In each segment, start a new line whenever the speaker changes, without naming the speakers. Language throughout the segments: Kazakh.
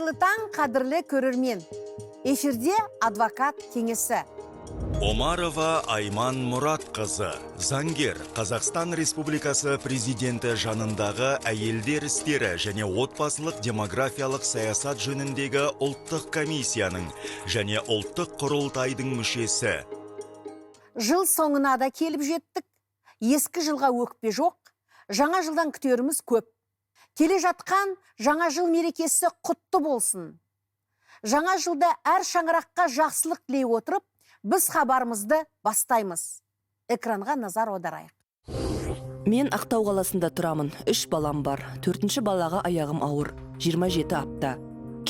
Қайырлы таң, қадірлі көрермен! Эфирде «Адвокат кеңесі».
Омарова Айман Мұратқызы, заңгер, Қазақстан Республикасы Президенті жанындағы әйелдер істері және отбасылық демографиялық саясат жөніндегі ұлттық комиссияның және ұлттық құрылтайдың мүшесі.
Жыл соңына да келіп жеттік. Ескі жылға өкпе жоқ, жаңа жылдан күтеріміз көп. Келе жатқан жаңа жыл мерекесі құтты болсын! Жаңа жылда әр шаңыраққа жақсылық тілей отырып, біз хабарымызды бастаймыз. Экранға назар аударайық.
Мен Ақтау қаласында тұрамын. Үш балам бар. Төртінші балаға аяғым ауыр, 27 апта.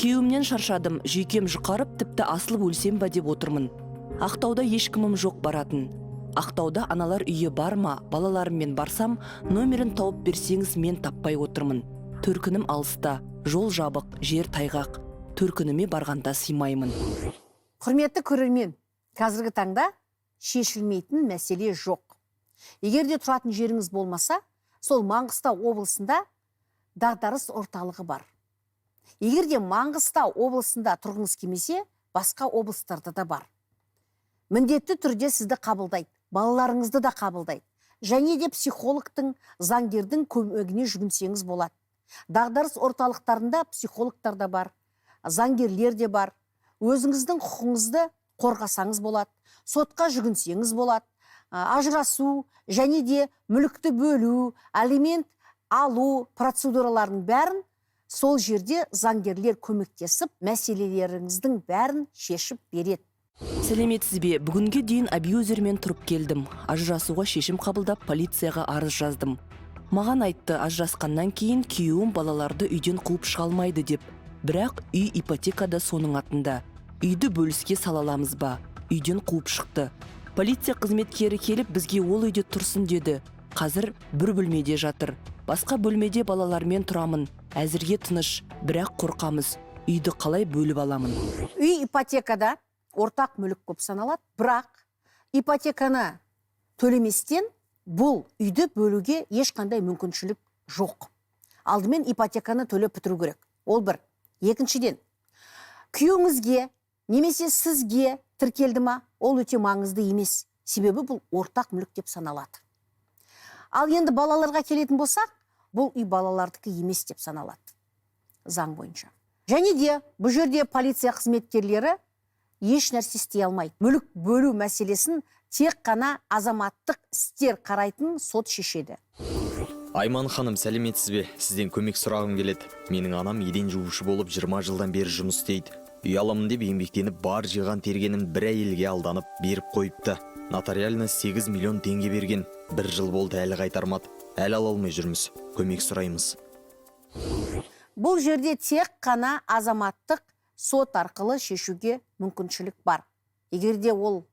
Күйеуімнен шаршадым, жүйкем жұқарып, тіпті асылып өлсем ба деп отырмын. Ақтауда ешкімім жоқ баратын. Ақтауда аналар үйі бар ма? Балаларыммен барсам, номерін тауып берсеңіз, мен таппай отырмын. Төркінім алыста, жол жабық, жер тайғақ. Төркініме барғанда сыймаймын.
Құрметті көрермен, қазіргі таңда шешілмейтін мәселе жоқ. Егер де тұратын жеріңіз болмаса, сол Маңғыстау облысында дағдарыс орталығы бар. Егер де Маңғыстау облысында тұрғыңыз келмесе, басқа облыстарда да бар. Міндетті түрде сізді қабылдайды, балаларыңызды да қабылдайды. Және де психологтың, заңгердің көмегіне жүгінсеңіз болады. Дағдарыс орталықтарында психологтар да бар, заңгерлер де бар. Өзіңіздің құқығыңызды қорғасаңыз болады, сотқа жүгінсеңіз болады. Ажырасу және де мүлікті бөлу, алимент алу процедураларының бәрін сол жерде заңгерлер көмектесіп, мәселелеріңіздің бәрін шешіп береді.
Сәлеметсіз бе! Бүгінге дейін абьюзермен тұрып келдім. Ажырасуға шешім қабылдап, полицияға арыз жаздым. Маған айтты, ажырасқаннан кейін күйеуім балаларды үйден қуып шыға алмайды деп. Бірақ үй ипотекада соның атында. Үйді бөліске сала аламыз ба? Үйден қуып шықты. Полиция қызметкері келіп, бізге ол үйде тұрсын деді. Қазір бір бөлмеде жатыр, басқа бөлмеде балалармен тұрамын. Әзірге тыныш, бірақ қорқамыз. Үйді қалай бөліп аламын?
Үй ипотекада ортақ мүлік болып саналады, бірақ ипотеканы төлеместен бұл үйді бөлуге ешқандай мүмкіншілік жоқ. Алдымен ипотеканы төлеп бітіру керек, ол бір. Екіншіден, күйеуіңізге немесе сізге тіркелді ма, ол өте маңызды емес, себебі бұл ортақ мүлік деп саналады. Ал енді балаларға келетін болсақ, бұл үй балалардікі емес деп саналады заң бойынша. Және де бұл жерде полиция қызметкерлері еш нәрсе істей алмайды. Мүлік бөлу мәселесін тек қана азаматтық істер қарайтын сот шешеді.
Айман ханым, сәлеметсіз бе! Сізден көмек сұрағым келеді. Менің анам еден жуушы болып 20 жылдан бері жұмыс істейді. Үй аламын деп еңбектеніп, бар жиған тергенін бір әйелге алданып беріп қойыпты. Нотариально 8 миллион теңге берген. Бір жыл болды, әлі қайтармады. Әлі ала алмай жүрміз. Көмек сұраймыз.
Бұл жерде тек қана азаматтық сот арқылы шешуге мүмкіншілік бар, егер де ол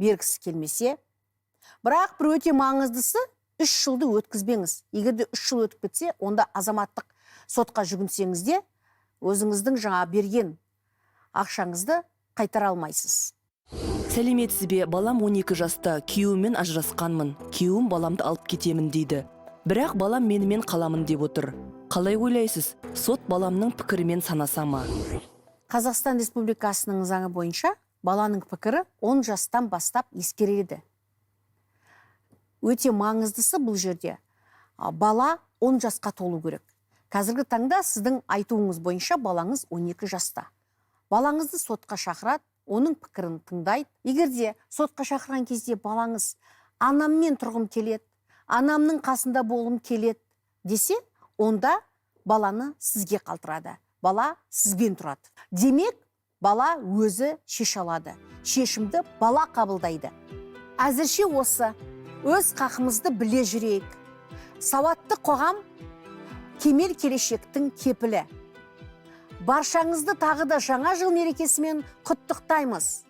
бергісі келмесе. Бірақ бір өте маңыздысы: 3 жылды өткізбеңіз. Егер де 3 жыл өтіп кетсе, онда азаматтық сотқа жүгінсеңіз де, өзіңіздің жаңа берген ақшаңызды қайтара алмайсыз.
Сәлеметсіз бе! Балам 12 жаста. Күйеуіммен ажырасқанмын. Күйеуім баламды алып кетемін дейді, бірақ балам менімен қаламын деп отыр. Қалай ойлайсыз, сот баламның пікірімен санаса ма?
Қазақстан Республикасының заңы бойынша баланың пікірі 10 жастан бастап ескеріледі. Өте маңыздысы бұл жерде бала 10 жасқа толу керек. Қазіргі таңда сіздің айтуыңыз бойынша балаңыз 12 жаста. Балаңызды сотқа шақырады, оның пікірін тыңдайды. Егер де сотқа шақырған кезде балаңыз «анаммен тұрғым келеді, анамның қасында болғым келеді» десе, онда баланы сізге қалдырады, бала сізбен тұрады. Демек, бала өзі шеше алады, шешімді бала қабылдайды. Әзірше осы. Өз хақымызды біле жүрейік. Сауатты қоғам – кемел келешектің кепілі. Баршаңызды тағы да жаңа жыл мерекесімен құттықтаймыз.